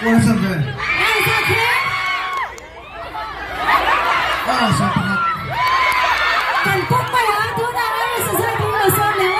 Kan pawm mai a, tunah RS zai tur lo sawm leh u.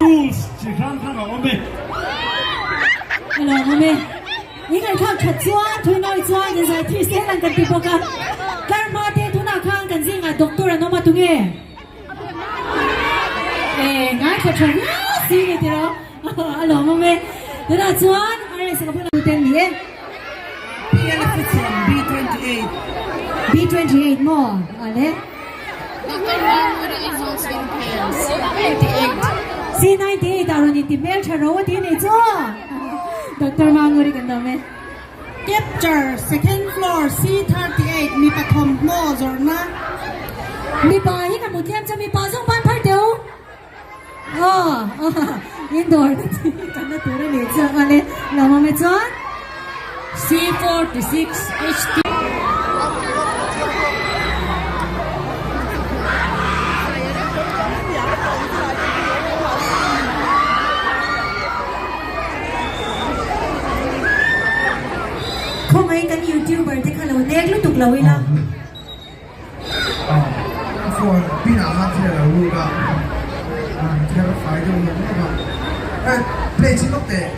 Rules chi hrang hrang a awm e. A lawm awm e. I ngaihthlak that chuan Thuinawi chuan in zai thih sel ang kan ti bawk a. Tlar hma te tunah khan kan zingah doctor an awm a tunge? E ngaithla tha viau si ni tiraw? A lawm awm e. Tunah chuan RS ka bulah ten ni e. PLF chuan B28. B28 maw? Ale. Doctor Manguri is also in pain. C98. C98 ah rawn inti hmel tha ro a ti nei chu. Doctor Manguri kan dawm e. Capture second floor C38 mipa thawmhnaw zawrhna. Mipa hi ka hmu tliam chu mipa zawng ban phar teu. Aw. Indoor na tih kan la tur a nih chu ang ale lawmawm e chuan. C46 HT. Khawngaih kan youtuber te kha lo nek lutuk lo ila. Phone pin ah khan thil a lo lut a, an kher fai deuh nawk nawk a, eh play chin lawk teh.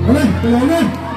Awle, ka lawm e.